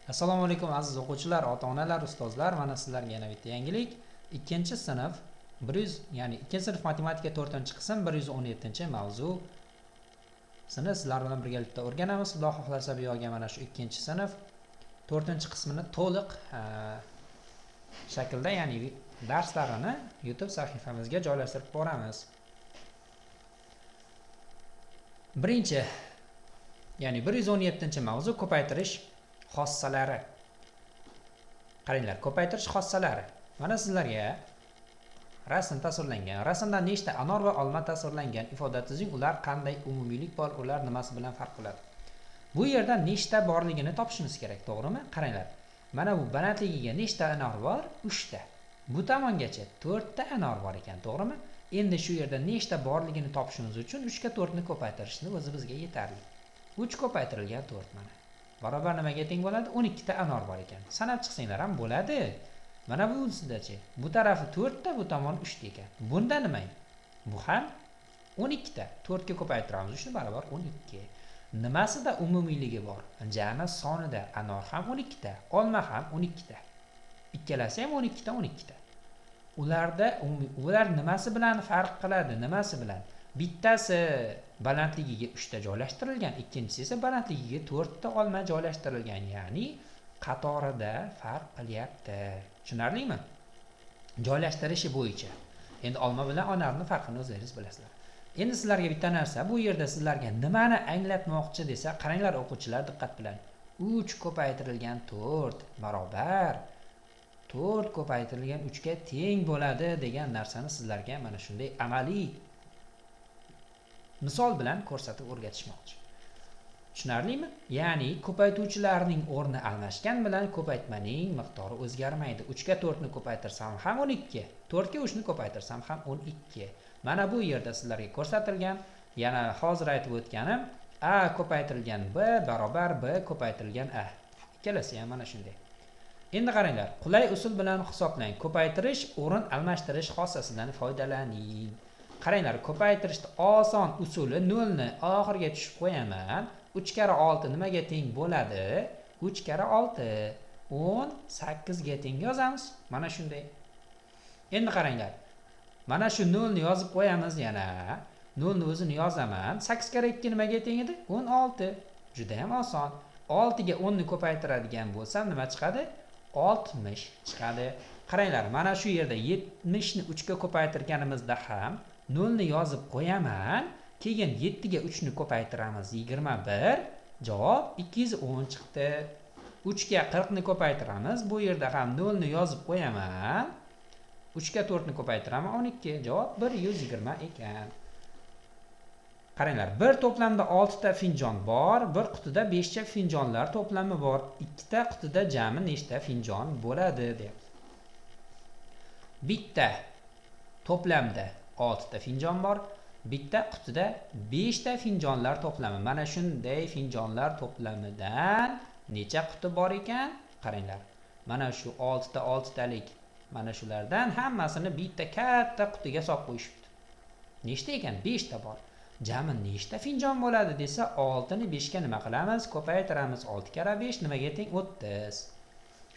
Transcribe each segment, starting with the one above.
Assalomu alaykum aziz o'quvchilar, ota-onalar, ustozlar. Mana sizlarga yana bitta yangilik. 2-sinf 100, ya'ni 2-sinf matematika 4-qism 117-mavzusini sizlar bilan birgalikda o'rganamiz. Xudo xohlasa bu yo'lga mana shu 2-sinf 4-qismini to'liq shaklda, ya'ni darslarini YouTube sahifamizga joylashtirib boramiz. Birinchi, ya'ni 117-mavzu ko'paytirish xossalari. Qaranglar, ko'paytirish xossalari. Mana sizlarga rasm tasvirlangan. Rasmda nechta anor va olma tasvirlangan? Ifoda tuzing, ular qanday umumiylik bor, ular nimasi bilan farq qiladi? Bu yerda nechta borligini topishimiz kerak, to'g'rimi? Qaranglar. Mana bu balandligiga nechta anor bor? 3 ta. Bu tomongacha 4 ta anor bor ekan, to'g'rimi? Endi shu yerda nechta borligini topishimiz uchun 3 ga 4 ni ko'paytirishni o'zi bizga yetarli. 3 ko'paytirilgan 4 mana. Barobar nimaga teng bo'ladi? 12 ta anor bor ekan. Sanab chiqsanglar ham bo'ladi. Mana bu ustidachi. Bu tarafi 4 ta, bu tomon 3 ta ekan. Bunda nima? Bu ham 12 ta. 4 ga ko'paytiramiz, 3 ni barobar 12. Nimasida umumiyligi bor? Jami sonida anor ham 12 ta, olma ham 12 ta. Ikkalasi ham 12 ta, 12 ta. Ularda ular nimasi bilan farq qiladi? Nimasi bilan? Bittasi balandligiga 3 ta joylashtirilgan, ikkinchisi esa balandligiga 4 ta olma joylashtirilgan, ya'ni qatorida farq qilyapti. Tushunarlimi? Joylashtirishi bo'yicha. Endi olma bilan anorning farqini o'zingiz bilasizlar. Endi sizlarga bitta narsa, bu yerda sizlarga nimani anglatmoqchi desa, qaranglar o'quvchilar diqqat bilan. 3 ko'paytirilgan 4 barobar 4 ko'paytirilgan 3 ga teng bo'ladi degan narsani sizlarga mana shunday amaliy misol bilan ko'rsatib o'rgatishmoqchi. Tushunarlimi? Ya'ni ko'paytuvchilarning o'rni almashgan bilan ko'paytmaning miqdori o'zgarmaydi. 3 ga 4 ni ko'paytirsam ham 12, 4 ga 3 ni ko'paytirsam ham 12. Mana bu yerda sizlarga ko'rsatilgan, yana hozir aytib o'tganim, a ko'paytirilgan b barobar b ko'paytirilgan a. Ikkalasi ham mana shunday. Endi qaranglar, qulay usul bilan hisoblang. Ko'paytirish, o'rin almashtirish xossasidan foydalaning. Qaranglar, ko'paytirishda oson usuli 0 ni oxirga tushib qo'yaman. 3 karra 6 nimaga teng bo'ladi? 3 karra 6 18 ga teng yozamiz. Mana shunday. Endi qaranglar. Mana shu 0 ni yozib qo'yamiz yana. 0 ni o'zini yozaman. 8 karra 2 nimaga teng edi? 16. Juda ham oson. 6 ga 10 ni ko'paytiradigan bo'lsam nima chiqadi? 60 chiqadi. Qaranglar, mana shu yerda 70 ni 3 ga ko'paytirganimizda ham 0 ni yozib qo'yaman. Keyin 7 ga 3 ni ko'paytiramiz, 21. Javob 210 chiqdi. 3 ga 40 ni ko'paytiramiz. Bu yerda ham 0 ni yozib qo'yaman. 3 ga 4 ni ko'paytiraman, 12. Javob 120 ekan. Qaranglar, bir to'plamda 6 ta finjon bor, bir qutida 5 ta finjonlar to'plami bor. 2 ta qutida jami nechta finjon bo'ladi deyapti. Bitta to'plamda 6 ta finjon bor, bitta qutida 5 ta finjonlar to'plami. Mana shunday finjonlar to'plamidan necha quti bor ekan? Qaranglar. Mana shu 6 ta 6 talik mana shulardan hammasini bitta katta qutiga solib qo'yishibdi. Nechta ekan? 5 ta bor. Jami nechta finjon bo'ladi desa, 6 ni 5 ga nima qilamiz? Ko'paytiramiz. 6 karra 5 nimaga teng? 30.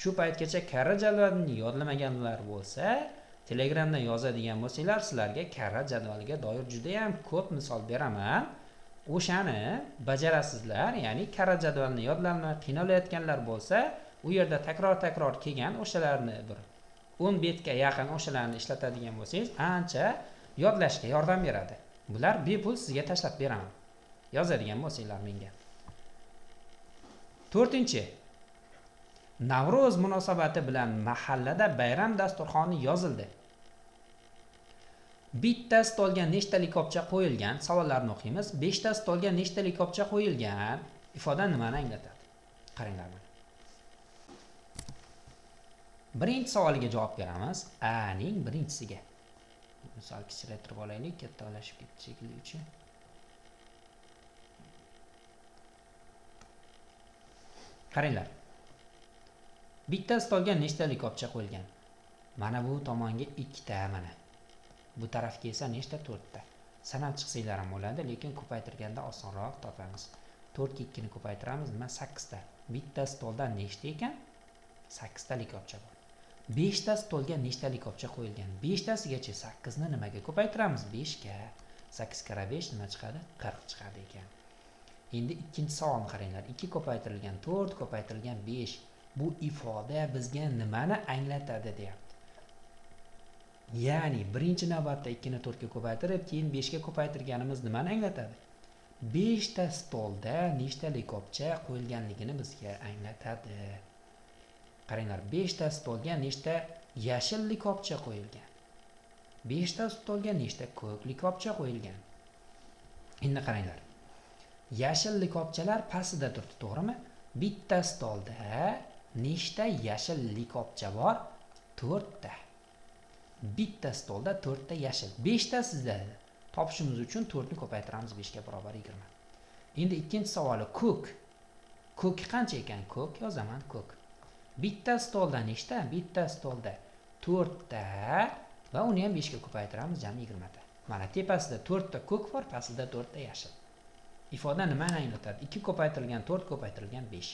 Shu paytgacha karra jadvalini yodlamaganlar bo'lsa, Telegramdan yozadigan bo'lsanglar, sizlarga karra jadvaliga doir juda ham ko'p misol beraman. O'shani bajarasizlar, ya'ni karra jadvalini yodlamay qiynalayotganlar bo'lsa, u yerda takror-takror kelgan o'shalarni bir 10 betga yaqin o'shalarni ishlatadigan bo'lsangiz, ancha yodlashga yordam beradi. Bular bepul sizga tashlab beraman. Yozadigan bo'lsanglar menga. 4. Navro'z munosabati bilan mahallada bayram dasturxoni yozildi. Bitta stolga nechtalik kopcha qo'yilgan? Savollarni o'qiymiz. 5 ta stolga nechtalik kopcha qo'yilgan? Ifoda nimani anglatadi? Qaranglar mana. Birinchi savoliga javob beramiz. A ning birinchisiga. Misol kichraytirib olaylik, kattalashib ketdi shekilli uchun. Qaranglar. Bitta stolga nechtalik kopcha qo'yilgan? Mana bu tomonga 2 ta mana. Bu tarafga esa nechta? 4 ta. Sanab chiqsanglar ham bo'ladi, lekin ko'paytirganda osonroq topamiz. 4 ga 2 ni ko'paytiramiz, nima? 8 ta. Bitta stolda nechta ekan? 8 ta likopcha bor. 5 ta stolga nechta likopcha qo'yilgan? 5 tasigacha 8 ni nimaga ko'paytiramiz? 5 ga. 8 karra 5 nima chiqadi? 40 chiqadi ekan. Endi ikkinchi savolni qaranglar. 2 ko'paytirilgan 4 ko'paytirilgan 5. Bu ifoda bizga nimani anglatadi deyapti. Ya'ni birinchi navbatda 2 ni 4 ga ko'paytirib, keyin 5 ga ko'paytirganimiz nimani anglatadi? 5 ta stolda nechta likopcha qo'yilganligini bizga anglatadi. Qaranglar, 5 ta stolga nechta yashil likopcha qo'yilgan? 5 ta stolga nechta ko'k likopcha qo'yilgan? Endi qaranglar. Yashil likopchalar pastida turibdi, to'g'rimi? Bitta stolda nechta yashil likopcha bor? 4 ta. Bitta stolda 4 ta yashil. 5 tasida topishimiz uchun 4 ni ko'paytiramiz, 5 ga barobar 20. Endi ikkinchi savoli ko'k. Ko'k qancha ekan? Ko'k yozaman, ko'k. Bitta stolda nechta? Bitta stolda 4 ta va uni ham 5 ga ko'paytiramiz, jami 20 ta. Mana tepasida 4 ta ko'k bor, pastida 4 ta yashil. Ifoda nimani anglatadi? 2 ko'paytirilgan 4 ko'paytirilgan 5.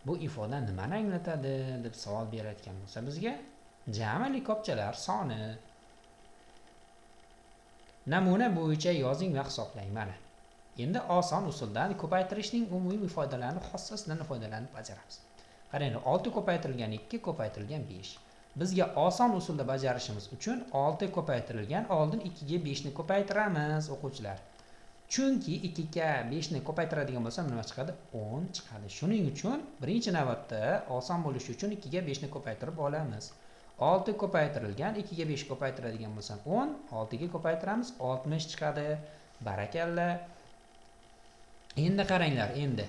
Bu ifoda nimani anglatadi deb savol berayotgan bo'lsa bizga jami likopchalar soni. Namuna bo'yicha yozing va hisoblang mana. Endi oson usuldan ko'paytirishning umumiy ifodalarini xossasidan foydalanib bajaramiz. Qaranglar, 6 ko'paytirilgan 2 ko'paytirilgan 5. Bizga oson usulda bajarishimiz uchun 6 ko'paytirilgan oldin 2 ga 5 ni ko'paytiramiz o'quvchilar. Chunki 2 ga 5 ni ko'paytiradigan bo'lsam nima chiqadi? 10 chiqadi. Shuning uchun birinchi navbatda oson bo'lishi uchun 2 ga 5 ni ko'paytirib olamiz. 6 ko'paytirilgan 2 ga 5 ko'paytiradigan bo'lsam 10, 6 ga ko'paytiramiz 60 chiqadi. Barakalla. Endi qaranglar, endi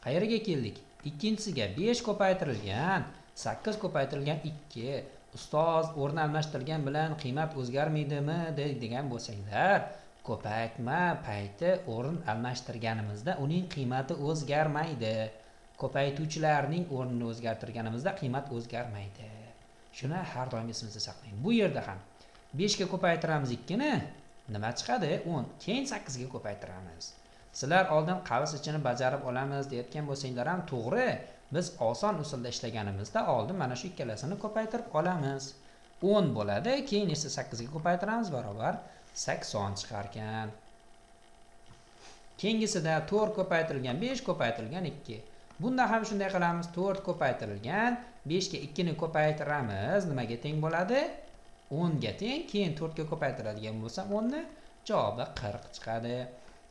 qayerga keldik? Ikkinchisiga 5 ko'paytirilgan 8 ko'paytirilgan 2. Ustoz o'rni almashtirgan bilan qiymat o'zgarmaydimi degan bo'lsanglar, ko'paytma payti o'rin almashtirganimizda uning qiymati o'zgarmaydi. Ko'paytuvchilarning o'rnini o'zgartirganimizda qiymat o'zgarmaydi. Shuni har doim esimizda saqlang. Bu yerda ham 5 ga ko'paytiramiz 2 ni, nima chiqadi? 10. Keyin 8 ga ko'paytiramiz. Sizlar oldin qavs ichini bajarib olamiz deyotgan bo'lsanglar ham to'g'ri. Biz oson usulda ishlaganimizda oldin mana shu ikkalasini ko'paytirib olamiz. 10 bo'ladi, keyin esa 8 ga ko'paytiramiz, barobar 80 chiqar ekan. Keyingisida 4 ko'paytirilgan 5 ko'paytirilgan 2. Bunda ham shunday qilamiz. 4 ko'paytirilgan 5 ga 2 ni ko'paytiramiz, nimaga teng bo'ladi? 10 ga teng. Keyin 4 ga ko'paytiradigan bo'lsam 10 ni, javobi 40 chiqadi.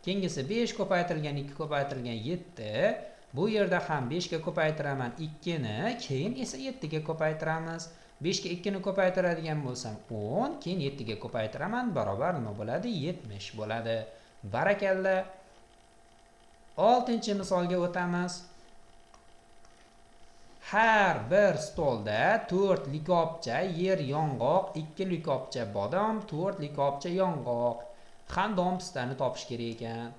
Keyingisi 5 ko'paytirilgan 2 ko'paytirilgan 7. Bu yerda ham 5 ga ko'paytiraman 2 ni, keyin esa 7 ga ko'paytiramiz. 5 ga 2 ni ko'paytiradigan bo'lsam 10, keyin 7 ga ko'paytiraman, barobar nima bo'ladi? 70 bo'ladi. Barakalla. 6-misolga o'tamiz. Har bir stolda 4 likopcha yer yong'oq, 2 likopcha bodom, 4 likopcha yong'oq. Xandon pistani topish kerak ekan.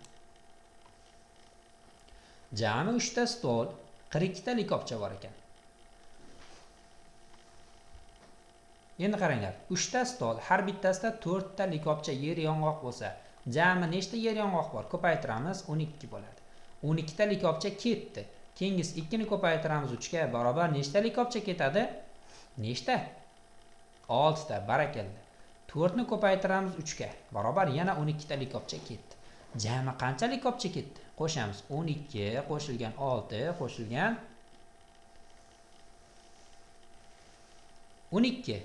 Jami 3 ta stol, 42 ta likopcha bor ekan. Endi qaranglar, 3 ta stol, har bittasida 4 ta likopcha yer yong'oq bo'lsa, jami nechta yer yong'oq bor? Ko'paytiramiz, 12 bo'ladi. 12 ta likopcha ketdi. Keyingisi 2 ni ko'paytiramiz 3 ga barobar nechta likopcha ketadi? Nechta? 6 ta, barakalla. 4 ni ko'paytiramiz 3 ga barobar yana 12 ta likopcha ketdi. Jami qancha likopcha ketdi? Qo'shamiz. 12 qo'shilgan 6 qo'shilgan 12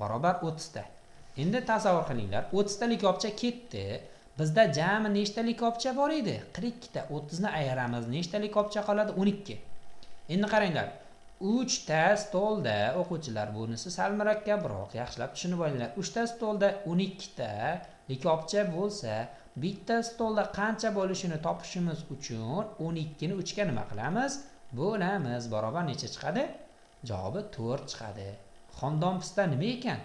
barobar 30 ta. Endi tasavvur qilinglar, 30 ta likopcha ketdi. Bizda jami nechta likopcha bor edi? 42 ta. 30 ni ayiramiz, nechta likopcha qoladi? 12. Endi qaranglar, 3 ta stolda o'quvchilar, bunisi sal murakkabroq, yaxshilab tushunib olinglar. 3 ta stolda 12 ta likopcha bo'lsa, bitta stolda qancha bo'lishini topishimiz uchun 12 ni 3 ga nima qilamiz? Bo'lamiz. Barobar necha chiqadi? Javobi 4 chiqadi. Xondon pista nima ekan?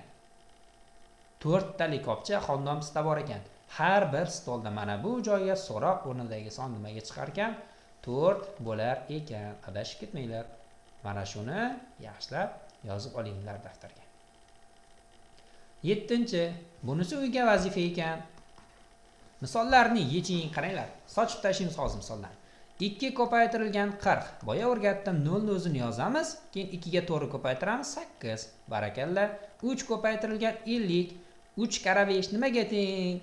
4 ta likopcha xondon pista bor ekan. Har bir stolda mana bu joyga so'roq o'rnidagi son nimaga chiqar ekan? 4 bo'lar ekan. Adashib ketmanglar. Mana shuni yaxshilab yozib olinglar daftarga. 7. Bunisi uyga vazifa ekan. Misollarni yeching, qaranglar. Sochib tashlaymiz hozir misollarni. 2 ko'paytirilgan 40. Boya o'rgatdim, 0 ni o'zini yozamiz, keyin 2 ga 4 ko'paytiramiz, 8. Barakalla. 3 ko'paytirilgan 50. 3 karra 5 nimaga teng?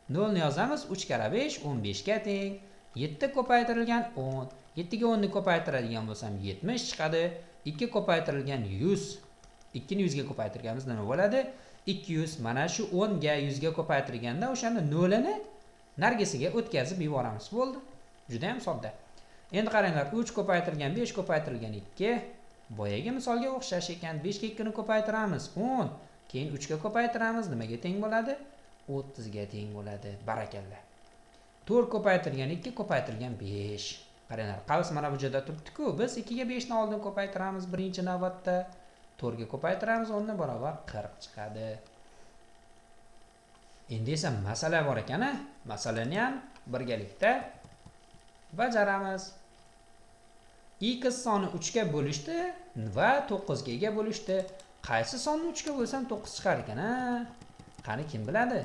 0 ni yozamiz, 3 karra 5 15 ga teng. 7 ko'paytirilgan 10. 7 ga 10 ni ko'paytiradigan bo'lsam 70 chiqadi. 2 ko'paytirilgan 100. 2 ni 100 ga ko'paytirganimiz nima bo'ladi? 200. Mana shu 10 ga 100 ga ko'paytirganda o'shani 0 ni nargisiga o'tkazib yuboramiz. Bo'ldi. Juda ham sodda. Endi qaranglar, 3 ko'paytirilgan 5 ko'paytirilgan 2 boyagi misolga o'xshash ekan. 5 ga 2 ni ko'paytiramiz 10, keyin 3 ga ko'paytiramiz, nimaga teng bo'ladi? 30 ga teng bo'ladi. Barakalla. 4 ko'paytirilgan 2 ko'paytirilgan 5. Qaranglar, qavs mana bu joyda turibdi-ku. Biz 2 ga 5 ni oldin ko'paytiramiz birinchi navbatda. 4 ga ko'paytiramiz, 10 ni barobar 40 chiqadi. Endi esa masala bor ekan-a? Masalani ham birgalikda bajaramiz. X soni 3 ga bo'lishdi va 9 ga ega bo'lishdi. Qaysi sonni 3 ga bo'lsam 9 chiqar ekan-a? Qani kim biladi?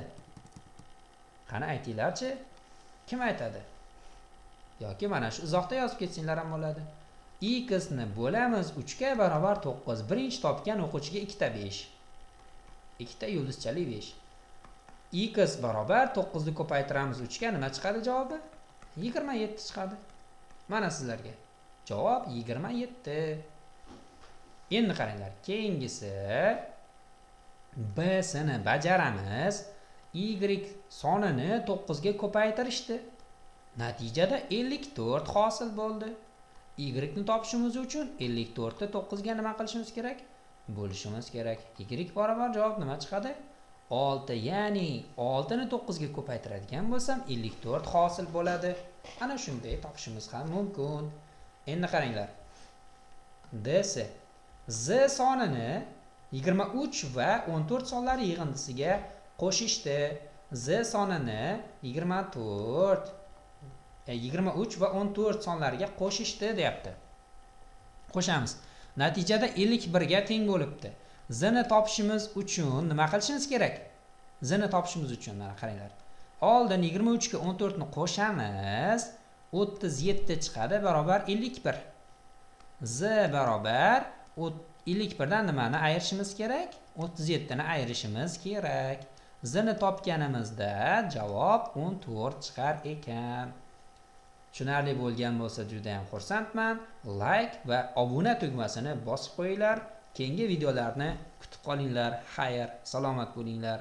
Qani aytinglarchi? Kim aytadi? Yoki mana shu izohda yozib ketsanglar ham bo'ladi. X ni bo'lamiz 3 ga barobar 9. Birinchi topgan o'quvchiga 2 ta 5. 2 ta yulduzchali 5. X barobar 9 ni ko'paytiramiz 3 ga, nima chiqadi javobi? 27 chiqadi. Mana sizlarga javob 27. Endi qaranglar, keyingisi B sini bajaramiz. Y sonini 9 ga ko'paytirishdi. Natijada 54 hosil bo'ldi. Y ni topishimiz uchun 54 ni 9 ga nima qilishimiz kerak? Bo'lishimiz kerak. Y barobar javob nima chiqadi? 6, ya'ni 6 ni 9 ga ko'paytiradigan bo'lsam 54 hosil bo'ladi. Ana shunday topishimiz ham mumkin. Endi qaranglar. DS Z sonini 23 va 14 sonlari yig'indisiga qo'shishdi. Z sonini 23 va 14 sonlariga qo'shishdi deyapti. Qo'shamiz. Natijada 51 ga teng bo'libdi. Z ni topishimiz uchun nima qilishimiz kerak? Z ni topishimiz uchun mana qaranglar. Oldin 23 ga 14 ni qo'shamiz, 37 chiqadi, barobar 51. Z barobar 51 dan nimani ayirishimiz kerak? 37 ni ayirishimiz kerak. Z ni topganimizda javob 14 chiqar ekan. Tushunarli bo'lgan bo'lsa juda ham xursandman. Like va obuna tugmasini bosib qo'yinglar. Keyingi videolarni kutib qolinglar. Xayr, salomat bo'linglar.